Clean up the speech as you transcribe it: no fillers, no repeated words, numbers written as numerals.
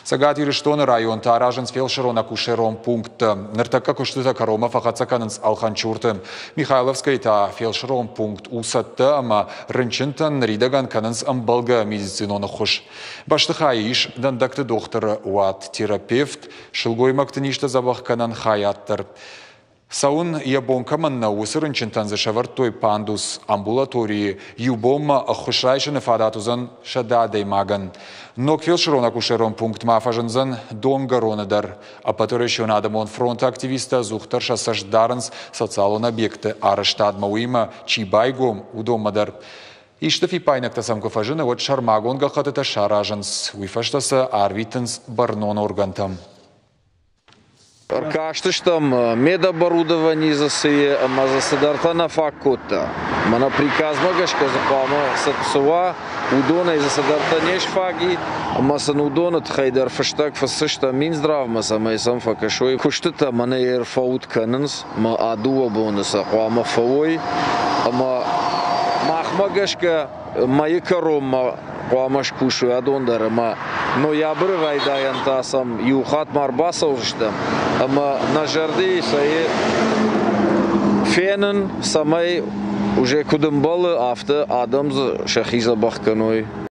Цӕгат Ирыстоны районты аразынц фелсырон-акушерон пункттӕ. Ныртӕккӕ куыстытӕ кӕронмӕ фӕхӕццӕ кӕнынц Алханчурты. Михайловскӕйы та фелсырон пункт у цӕттӕ ӕмӕ рынчынтӕн ныридӕгӕн кӕнынц ӕмбӕлгӕ медицинон ӕххуыс. Бӕстыхайы ис дӕндӕгты дохтыры уат, терапевт, сылгоймӕгты низтӕ дзӕбӕхгӕнӕн хайад дӕр. Цӕуын йӕ бон кӕмӕн нӕу, уыцы рынчынтӕн дзы сӕвӕрдтой пандус. Амбулаторийы иу бонмӕ ӕххуыс райсыны фадат уыдзӕн 100 адӕймагӕн. Ног фелсырон-акушерон пункт ма фӕзындзӕн Донгӕроны дӕр. Ӕппӕтуӕрӕсеон адӕмон фронты активисттӕ ӕдзухдӕр сӕ цӕст дарынц социалон объектты арӕзтадмӕ, уыимӕ чи байгом, уыдонмӕ дӕр. Исты фиппаинӕгтӕ сӕм куы фӕзыны, уӕд сӕрмагонд гӕххӕттытӕ саразынц, уый фӕстӕ сӕ арвитынц бӕрнон органтӕм. Ӕркастыстӕм медоборудовани дзы цы и ӕмӕ дзы цыдӕртӕ нӕ фаг кодта. Мӕнӕ приказмӕ гӕсгӕ дзы хъуамӕ цы уа, уыдонӕй дзы цыдӕртӕ не сфаг и, ӕмӕ сын уыдоны тыххӕй дӕр фыстӕг фыссыстӕм Минздравмӕ, цӕмӕй сӕм фӕкӕсой. Куыстытӕ мӕнӕ ӕрфӕуд кӕнынц, ӕмӕ а дыууӕ боны сӕ хъуамӕ фӕуой. Ӕмӕ махмӕ гӕсгӕ мӕйы кӕронмӕ хъуамӕ скусой адон дӕр ӕмӕ ноябры райдайӕн та сӕм иу хатт ма ӕрбацӕудзыстӕм ӕмӕ нӕ зӕрдӕйы сӕ фенын, цӕмӕй уже куыд ӕмбӕлы, афтӕ адӕм дзы сӕхи дзӕбӕх кӕной.